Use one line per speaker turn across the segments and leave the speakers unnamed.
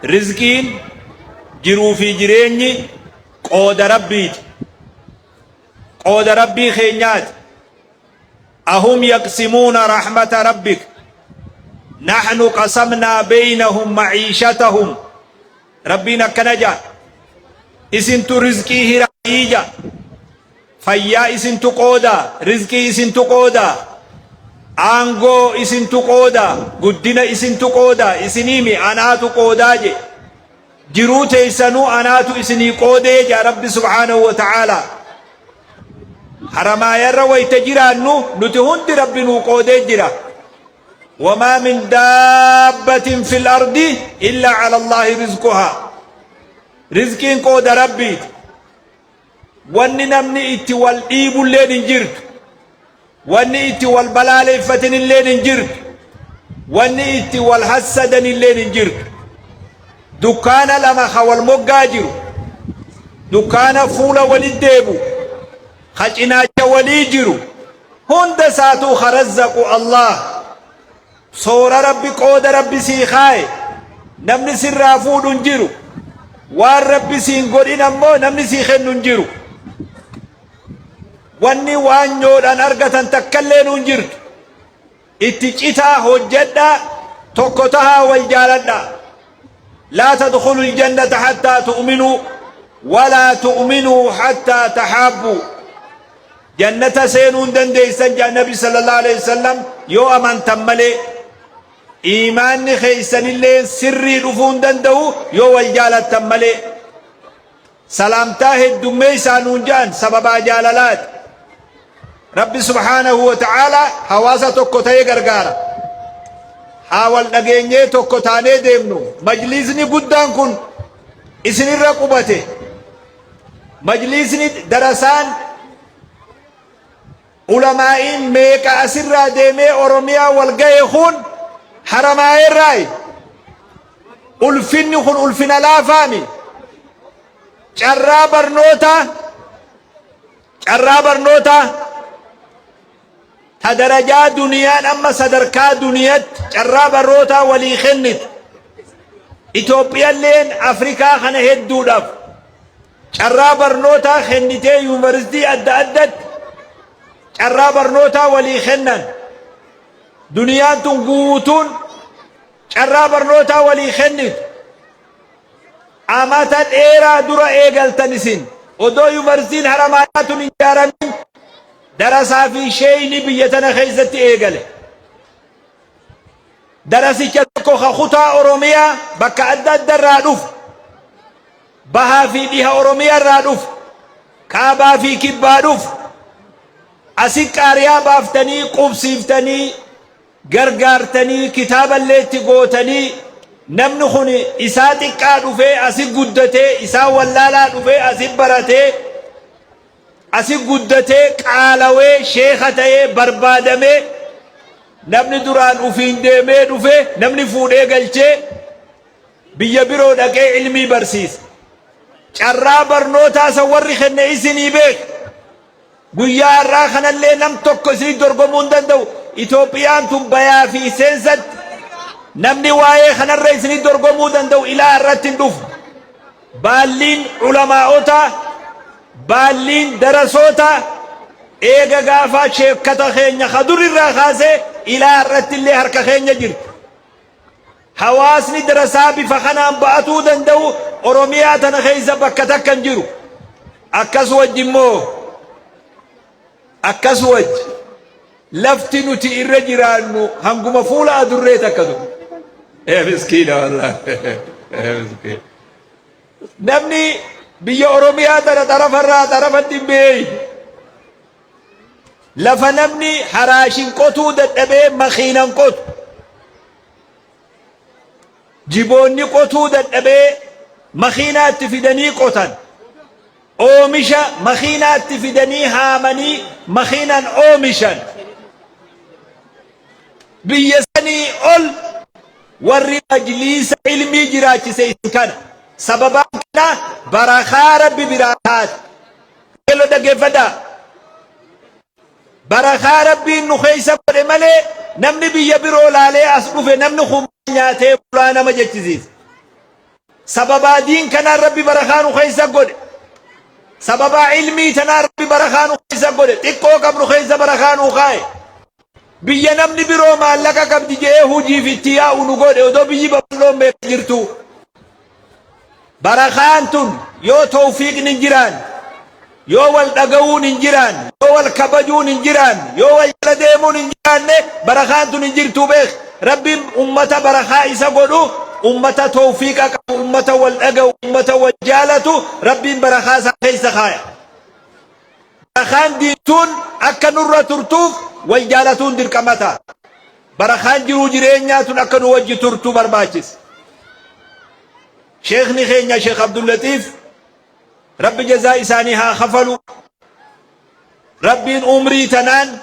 Rizqiin, jiruu fi jireenyi qooda Rabbiiti. Qooda Rabbii keenyaati. Ahum yaqsimuuna rahmata rabbik nahnu qasamnaa beynahum maciishatahum. Rabbiin akkana ja'a. Isintu rizqii hiraayii ja'a. Fayyaa isintu qooda, rizqii isintu qooda, aangoo isintu qooda, guddina isintu qooda, isiniimi anaatu qoodaa je. Jiruu teessanuu anaatu isinii qoodee jaa Rabbi subhaanahu wa ta'aalaa. Haramaayarra wayta jiraannu nuti hundi Rabbi nuu qoodee jira. Wamaa min daabbatin fil ardi illaa ala Allaahi rizquhaa. Rizqiin qooda Rabbiiti. Wanni namni itti wal dhiibulleen hin jirtu. Wanni itti wal balaaleeffatinilleen hin jirtu. Wanni itti wal hassadanilleen hin jirtu. Dukkaana lama ka wal moggaa jiru. Dukkaana fuula walit deebu. Ka cinaacha walii jiru. Hunda isaatuu ka razzaqu Allah. Soora Rabbi qooda Rabbi sii kaaye namni sirraa fuudhu hin jiru. Waan Rabbi siin godhin ammoo namni sii kennu hin jiru. Wanni waanyoodhaan argatan takkallee nuun jirtu. Itti citaa hojjedhaa tokko tahaa wal jaaladhaa. Laa tadkhulu aljannata hattaa tu'minuu walaa tu'minuu hattaa tahaabbuu. Jannata seenuu hin dandeessan jedhan Nabi sallallahu alaihi wasallam yoo amantan malee. Iimaanni keessanillee sirrii dhufuu hin danda'u yoo wal jaalattan malee. Salaamtaa heddummeessaa nuun jedhan sababaa jaalalaati. Rabbi subhaanahu wa ta'aalaa hawaasa tokko ta'ee gargaara. Haa wal dhageenyee tokko taanee deemnu. Majliisni guddaan kun isinirra qubate. Majliisni darasaan ulamaa'iin meeqa asirraa deemee Oromiyaa wal gahe kun Haramaayeerraayi. Ulfinni kun ulfina laafaami. Carraa barnootaa carraa barnootaa ta darajaa duniyaan amma sadarkaa duniyatti carraa barnootaa walii kennitu. Itoophiyalleen Afrikaa kana hedduudhaaf carraa barnootaa kennitee yuunivarsiitii adda addatti carraa barnootaa walii kennan. Duniyaan tun guutuun carraa barnootaa walii kennitu. Amata dheeraa dura eegaltan isin. Odoo yuunivarsiitiin Haramaayaa tun hin ijaaramin darasaa fi sheeyni biyya tana keessatti eegale. Darasicha tokko ka kutaa Oromiyaa bakka adda adda irraa dhufu, bahaa fi dhiha Oromiyaa irraa dhufu, kaabaa fi kibbaa dhufu, asi qaariyaa baaftanii qubsiiftanii gargaartanii kitaaballee itti gootanii namni kun isaa xiqqaa dhufee asi guddatee isaa wallaalaa dhufee asi baratee asi guddatee qaalawee sheeka ta'ee barbaadamee namni duraan ufiin deemee dhufee namni fuudhee galchee biyya biroo dhaqee ilmii barsiisa. Carraa barnootaa san warri kenne isinii beeka. Guyyaa har'aa kanallee nam tokko isinii dorgomuu hin danda'u. Itoophiyaan tun bayaa fi seensatti namni waa'ee kanarra isinii dorgomuu danda'u ilaa har'atti hin dhufu. Baalliin ulamaa'otaa, baalliin darasoota eega gaafaa sheekkata keenya ka dur irraa kaasee ilaa har'atti illee harka keenya jirti. Hawaasni darasaa bifa kanaan ba'atuu danda'u Oromiyaa tana keessa bakka takka hin jiru. Akkas wajji immoo akkas wajji lafti nuti irra jiraannu hanguma fuula adurree takka ture. Ee miskiina wallaahi. Ee miskiina. Namni biyya Oromiyaa tana xarafarraa xarafatti hin beeyne. Lafa namni haraashin qotuu dadhabee makiinan qotu. Jiboonni qotuu dadhabee makiinaatti fidanii qotan. Oomisha makiinaatti fidanii haamanii makiinan oomishan. Biyya sanii ol warri majliisa ilmii jiraachise isin kana. Sababaan kana barakaa Rabbi biraa taate. Qajeello dhaggeeffadhaa. Barakaa Rabbiin nu keessa godhe malee namni biyya biroo laalee as dhufe namni kun nyaatee bulaa nama jechisiisa. Sababaa diin kanaan Rabbi barakaa nu keessa godhe. Sababaa ilmii tanaan Rabbi barakaa nu keessa godhe. Xiqqoo qabnu keessa barakaa nu kaaye. Biyya namni biroo maallaqa qabdi je'ee hujiif itti yaa'u nu godhe odoo biyyi babal'oon meeqa jirtuu. Barakaan tun yoo tawfiiqni hin jiraan, yoo wal dhaga'uun hin jiraan, yoo wal kabajuun hin jiraan, yoo wal jala deemuun hin jiraanne barakaan tun hin jirtuu beek. Rabbiin ummata barakaa isa godhu, ummata tawfiiqa qabu, ummata wal dhaga'u, ummata wal jaalatu Rabbiin barakaa isaa keessa kaaya. Barakaan diintuun akka nurra turtuuf wal jaalatuun dirqama ta'a. Barakaan jiruu jireenyaa tun akka nu wajji turtu barbaachisa. Sheekhni keenya Sheekh Abdullatiif Rabbi jazaa isaanii haa kafalu. Rabbiin umrii tanaan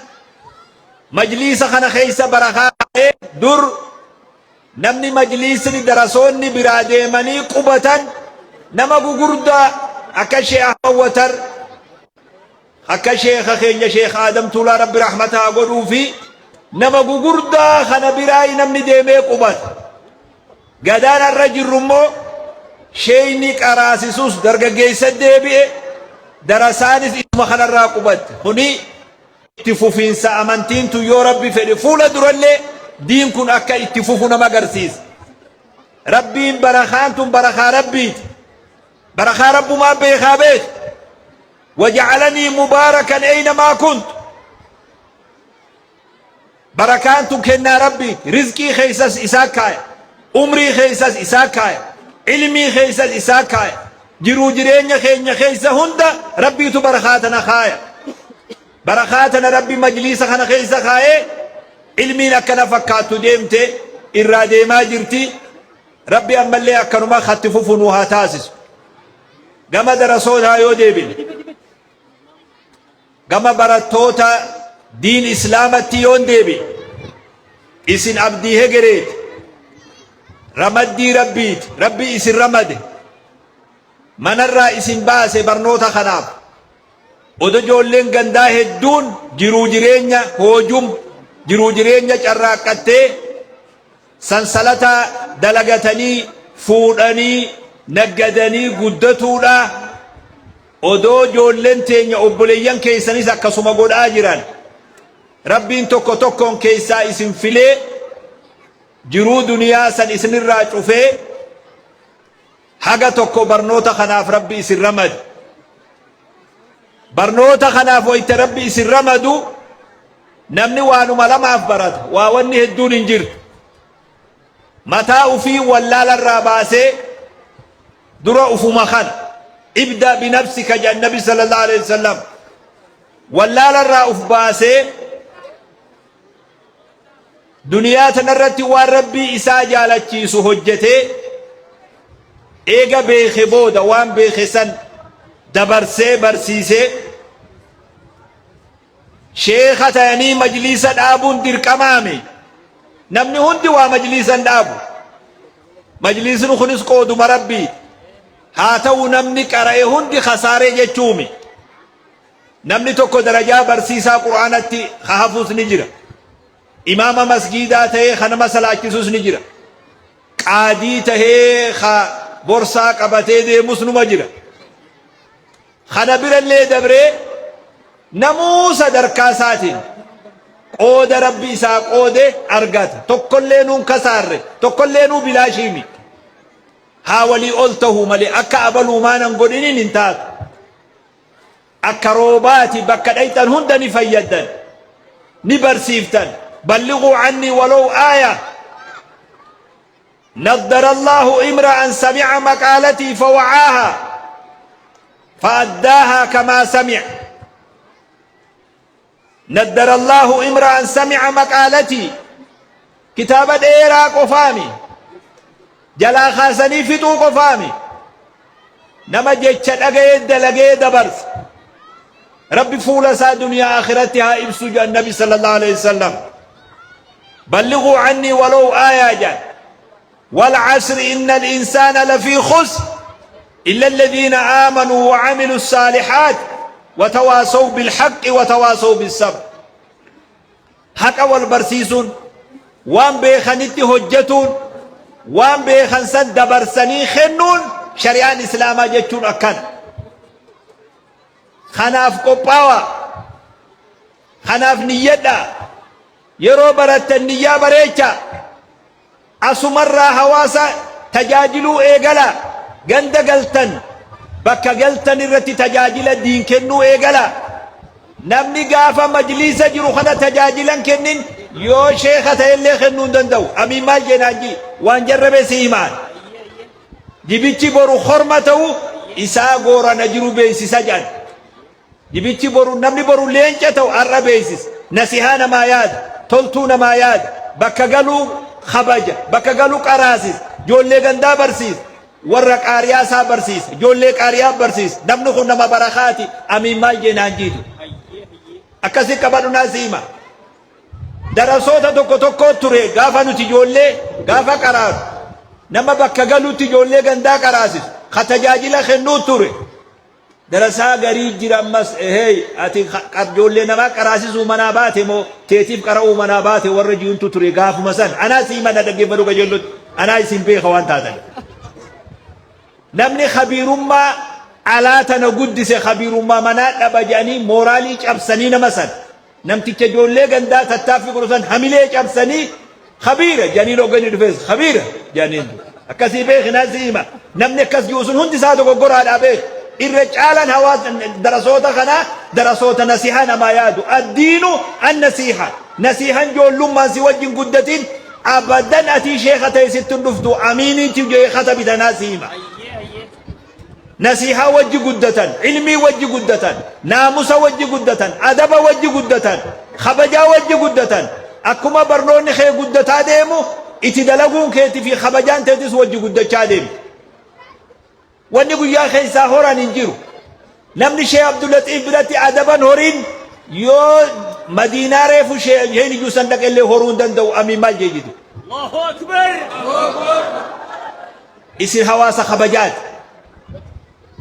majliisa kana keessa barakaa kaa'ee dur namni majliisni darasoonni biraa deemanii qubatan nama gugurdaa akka Sheekh Ahmad Watar akka sheekha keenya Sheekh Aadam Tuulaa Rabbi rahmata haa godhuu fi nama gugurdaa kana biraa namni deemee qubata. Gadaan har'a jirru immoo sheeyni qaraasisus dargaggeessa deebi'e darasaanis isuma kanarraa qubatte. Kuni itti fufiinsa amantiin tun yoo Rabbi fedhe fuula durallee diin kun akka itti fufu nama agarsiisa. Rabbiin barakaan tun barakaa Rabbiiti. Barakaa Rabbumaa beekaa beek. Waja'alanii mubaarakan eynamaa kuntu. Barakaan tun kennaa Rabbiiti. Rizqii keessas isaa kaaya. Umrii keessas isaa kaaya. Ilmii keessas isaa kaaya. Jiruu jireenya keenya keessa hunda Rabbiitu barakaa tana kaaya. Barakaa tana Rabbi majliisa kana keessa kaayee ilmiin akkana fakkaattu deemte irraa deemaa jirti. Rabbi ammallee akkanuma katti fufu nu haa taasisu. Gama darasootaa yoo deebine gama barattoota diin islaamatti yoon deebi'e isin abdii hegereeti ramaddii rabbiiti rabbi isin ramade manarraa isin baase barnoota kanaaf odo ijoolleen gandaa hedduun jiruu jireenya hoojum jiruu jireenya carraaqqattee sansalata dalagatanii fuudhanii naggadanii guddatuudha. Odoo ijoolleen teenya obboleeyyan keessanis akkasuma godhaa jiran Rabbiin tokko tokkoon keessaa isin filee jiruu duniyaa san isinirraa cufee haga tokko barnoota kanaaf Rabbi isin ramade. Barnoota kanaaf wayta Rabbi isin ramadu namni waanuma lamaaf barata waa wanni hedduun hin jirtu. Mataa ufii wallaalarraa baasee dura ufuma kana ibda binafsika jedhan nabi sallallahu alaihi wasallam wallaalarraa uf baasee duniyaa tanarratti waan rabbii isaa jaalachiisu hojjetee eega beeke booda waan beeke san dabarsee barsiisee Sheekha tayanii majliisa dhaabuun dirqamaami. Namni hundi waa majliisa hin dhaabu. Majliisni kunis qooduma Rabbiiti. Haa ta'u namni qara'e hundi kasaaree jechuumi. Namni tokko darajaa barsiisaa Qur'aanatti ka hafuus ni jira. Imaama masgiidaa ta'ee ka nama salaachisus ni jira. Qaadii tahee ka borsaa qabatee deemus numa jira. Kana birallee dabree namuu sadarkaa isaatiin qooda Rabbi isaa qoode argata. Tokkollee nuun kasaarre, tokkollee nuu bilaashii miti. Haa walii ol tahuu malee akka abaluu maanan godhiniin hin taatu. Akka roobaati bakka dhayxan hunda ni fayyaddan, ni barsiiftan. Ballighuu annii walow aaya. Naddara Allaahu imra'an sami'a maqaalatii fawa'aahaa fa'addaahaa kamaa sami'a. Naddara Allaahu imra'an sami'a maqaalatii kitaaba dheeraa qofaami jalaa kaasanii fixuu qofaami nama jecha dhaga'ee dalagee dabarsa. Rabbi fuula isaa duniyaa akhiratti haa ibsu jedhan nabi sallallahu alaihi wasallam. Ballighuu annii walow aayaa jedhan. Wal asri innal insaana lafii khusr illa alladhiina aamanuu wa amilu saalihaat wa tawaasaw bil haqqi wa tawaasaw bis sabr. Haqa wal barsiisuun waan beekanitti hojjetuun Waan beekan san dabarsanii kennuun shari'aan Islaamaa jechuun akkana. Kanaaf qophaawaa. Kanaaf niyyadhaa. Yeroo barattan niyyaa bareechaa. Asumarraa hawaasa tajaajiluu eegalaa. Ganda galtan, bakka galtan irratti tajaajila diin kennuu eegalaa. Namni gaafa majliisa jiru kana tajaajila hin kennin yoo sheekha ta'ellee kennuu hin danda'u. Amiin maal jeenaan ji waan jarrabe si himaan. Dibichi boru korma ta'u isaa goorana jiru beeksisa jedhan. Dibichi boru namni boru leenca ta'u har'a beeksisa. Nasihaa namaa yaada. Toltuu namaa yaada. Bakka galuu kabaja. Bakka galuu qaraasisa. Ijoollee gandaa barsiisa. Warra qaariyaa isaa barsiisa. Ijoollee qaariyaa barsiisa. Namni kun nama barakaati. Amiin maal jeenaan jiitu. Akkasi qabadhu naa si hima. Darasoota tokko tokko ture gaafa nuti ijoollee gaafa qaraaru. Nama bakka galuutti ijoollee gandaa qaraasisu. Ka tajaajila kennuu ture. Darasaa garii jira ammas eheey ati ijoollee namaa qaraasisuu manaa baate moo teetiif qara'uu manaa baate warra jiuntu ture gaafuma san anaa sii mana dhaggeeffadhu qajeellotti anaa isin beeka waan taatan. Namni khabiirummaa alaa tana guddise khabiirummaa manaa dhaba jedhanii mooraalii cabsanii nama san Namticha ijoollee gandaa tattaaffii godhu san hamilee cabsanii khabiira jedhanii hogganii dhufees khabiira jedhaniin. Akkasii beeki naan si hima. Namni akkas jiru sun hundi isaa dogoggoraadhaa beeki. Irra caalaan hawaasa darasoota kanaa darasoota nasihaa namaa yaadu. Addiinu an nasiha. Nasihan ijoollummaan si wajjin guddatin abadan atii sheekha ta'e sitti hin dhuftu amiiniitti sheekha bitanaa si hima. Nasiihaa wajji guddatan, ilmii wajji guddatan, naamusa wajji guddatan, adaba wajji guddatan, kabajaa wajji guddatan. Akkuma barnoonni kee guddataa deemu itti dalaguun keetii fi kabajaan teetis wajji guddachaa deemti. Wanni guyyaa keessaa horan hin jiru. Namni Sheekh Abdullaxiif biratti adaban horiin yoo Madiinaa reefu sheen iyyuu san dhaqellee horuu hin danda'u amiin maal jee jiru.
Allahu Akbar.
Isin hawaasa kabajaati.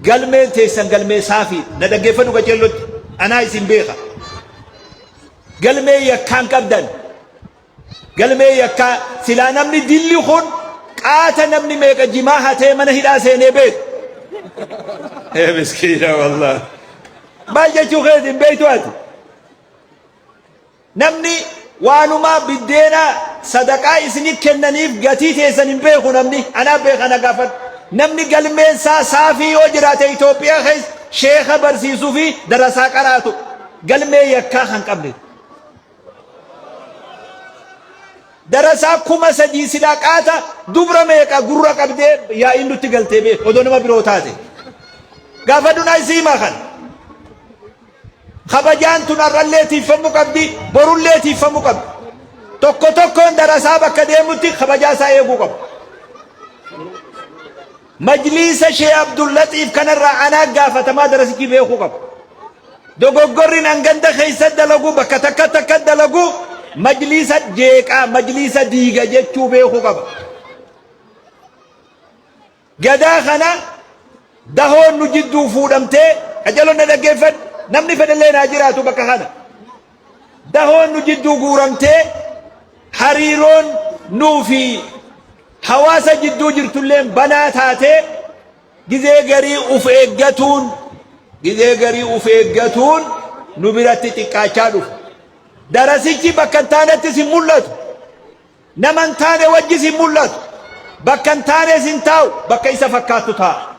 Galmeen teessan galmee saafii. Na dhaggeeffadhu qaceellotti. Anaa isin beeka. Galmee yakkaan qabdan. Galmee yakkaa silaa namni dilli kun qaata namni meeqa jimaa hatee mana hidhaa seenee beeku. Ee miskiina wallah. Maal jechuu keeti hin beektu ati? Namni waanuma biddeena sadaqaa isini kennaniif gatii teessan hin beeku namni anaa beeka na gaafadhu. Namni galmeen isaa saafii yoo jiraate Itoophiyaa keessa sheeka barsiisuu fi darasaa qaraatu galmee yakkaa kan qabne. Darasaa 3000 silaa qaata dubra meeqa gurra qabdee yaa'iin nutti galtee beeku odoo nama biroo taate. Gaafadhu naa isii himaa kana. Kabajaan tun har'allee tiiffamuu qabdi, borullee tiiffamuu qabdi. Tokko tokkoon darasaa bakka deemutti kabajaa isaa eeguu qaba. Majliisa Shee Abdullaxiif kanarraa anaa gaafatamaa darasichi beekuu qaba. Dogoggorri nan ganda keessa dalagu bakka takka takka dalagu majliisa jeeqaa majliisa diiga jechuu beekuu qaba. Gadaa kana dahoon nu jidduu fuudhamtee qajeelon na dhaggeeffadhu namni fedhellee naa jiraatu bakka kana. Dahoon nu jidduu guuramtee hariiroon nuu fi hawaasa jidduu jirtulleen banaa taatee gizee garii uf eeggatuun gizee garii uf eeggatuun nu biratti xiqqaachaa dhufa. Darasichi bakka hin taanettis hin mul'atu. Nama hin taane wajjis hin mul'atu. Bakka hin taanes hin taa'u. Bakka isa fakkaattu taa'a.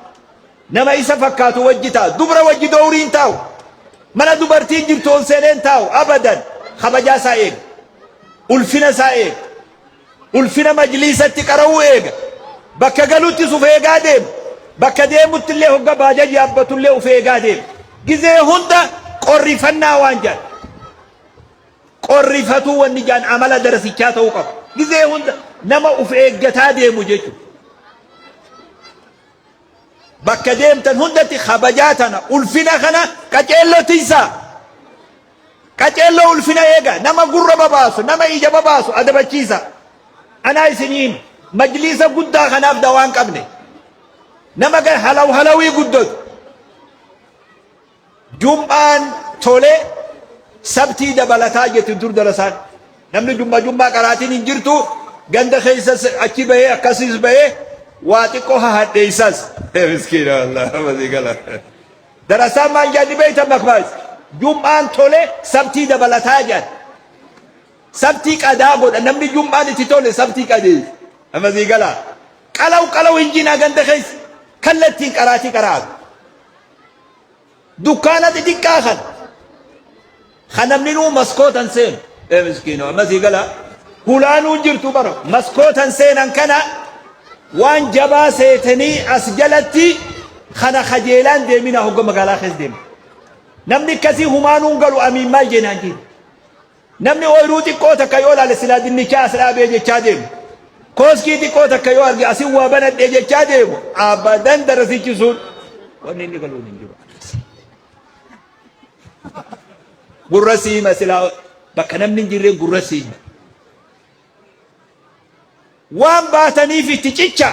Nama isa fakkaatu wajji taa'a. Dubra wajji dowrii hin taa'u. Mana dubartiin jirtu ol seenee hin taa'u. Abadan. Kabajaa isaa eega. Ulfina isaa eega. Ulfina majliisatti qara'uu eega. Bakka galuttis uf eegaa deema. Bakka deemutti illee hogga baajaj yaabbatu illee uf eegaa deema. Gizee hunda qorrifannaa waan jedhan. Qorrifatuu wanni jedhan amala darasichaa ta'uu qaba. Gizee hunda nama uf eeggataa deemu jechuudha. Bakka deemtan hundatti kabajaa tana ulfina kana qaceelloo tiysaa. Qaceelloo ulfina eega nama gurra babaasu nama ija babaasu adabachiisa. Anaa isinii hima majliisa guddaa kanaaf dawaan qabne nama halaw halawii guddatu. Jum'aan tole sabtii dabalataa jetti dur darasaan. Namni jumma jummaa qaraatiin hin jirtu Ganda keessa achi bahee akkasiis bahee waa xiqqoo hahadheessas. Miskiina wallah masii gala. Darasaan maal jedhani beektan makmaas. Jum'aan tole sabtii dabalataa jedhan. Sabtii qadaa godha namni jum'aan itti tole sabtii qadeessa. Masii gala. Qalaw qalaw hin jinaa ganda keessa kallattiin qaraatii qaraatu. Dukkaana xixiqqaa kana kan namni nuu maskootan seenu. Ee miskiino amma sii gala hulaanuu jirtu bara maskootan seenan kana waan jabaa seetanii as jalatti kana kajeelaan deemina hogga magaalaa keessa deema. Namni akkasii humaanuun galu amiin maal jeenaan jiru. Namni ooyruu xiqqoo takka yoo laale silaa dinnichaa as dhaabee jechaa deemu. Kooskii xiqqoo takka yoo arge asin waa banadhee jechaa deemu. Abadan darasichi sun wanni inni galuun hin jiru. Gurra siima silaa bakka namni hin jirreen gurra siima. Waan baataniif itti cicha.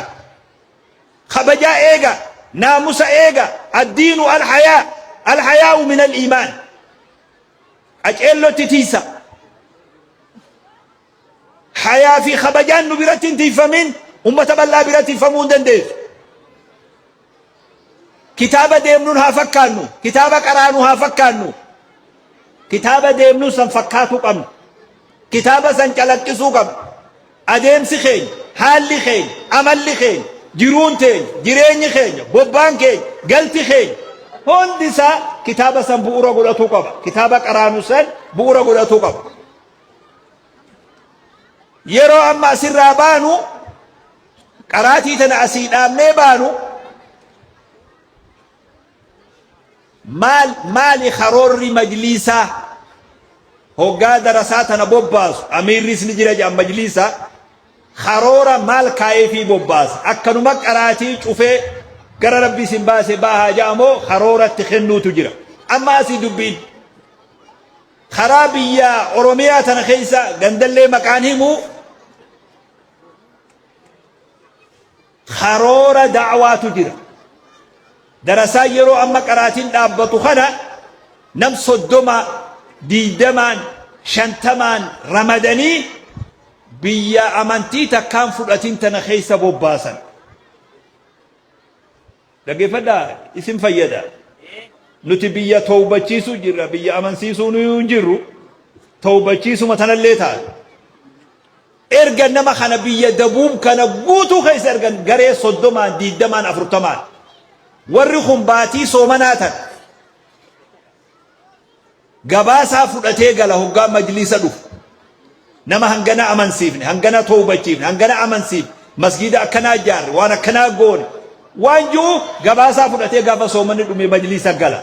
Kabajaa eega. Naamusa eega. Addiinu alhayaa. Alhayaa'u min al-iimaan. Qaceellotti tiysa. Hayaa fi kabajaan nu biratti hin tiyfamin ummata bal'aa biratti tiyfamuu hin dandeessu. Kitaaba deemnuun haa fakkaannu, kitaaba qaraanu haa fakkaannu. Kitaaba deemnuun san fakkaatuu qabna. Kitaaba san calaqqisuu qabna. Adeemsi keenya, haalli keenya, amalli keenya, jiruun teenya, jireenyi keenya, bobbaan keenya, galti keenya hundi isaa kitaaba san bu'uura godhatuu qaba. Kitaaba qaraanu san bu'uura godhatuu qaba. Yeroo amma asirraa baanu qaraatii tana asii dhaabnee baanu Maal maali karoorri majliisaa hoggaa darasaa tana bobbaasu amiirris ni jira jedhan majliisa karoora maal kaa'eefii bobbaasa akkanuma qaraatii cufee gara rabbi isin baase baahaa jedhamoo karooratti kennuutu jira amma asii dubbiin karaa biyya oromiyaa tana keessa gandallee maqaan himu Karoora da'waatu jira. Darasaan yeroo amma qaraatiin dhaabbatu kana nam 30, 20n, 50n ramadanii biyya amantii takkaan fudhatin tana keessa bobbaasan. Dhaggeeffadhaa isin fayyada. Nuti biyya towbachiisuu jirra, biyya amansiisuu nuyi hin jirru. Towbachiisuma tanallee taate. Erga nama kana biyya dabuub kana guutuu keessa ergan garee 30n, 20n, 40n. Warri kun baatii soomanaa tana gabaasaa fudhatee gala hoggaa majliisa dhufu. Nama hangana amansiifne, hangana towbachiifne, hangana amansiifne, masgiida akkanaa ijaarre, waan akkanaa goone. Waan ji'u gabaasaa fudhatee gaafa soomanni dhume majliisa gala.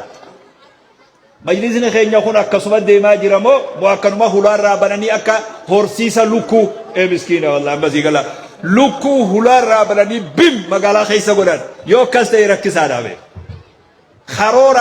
Majlisni keenya kun akkasuma deemaa jira moo moo akkanuma hulaarraa bananii akka horsiisa lukkuu ee miskiina wallahi amma sii gala lukkuu hulaarraa bananii bim magaalaa keessa godhan yoo akkas ta'e rakkisaadha bee karoora.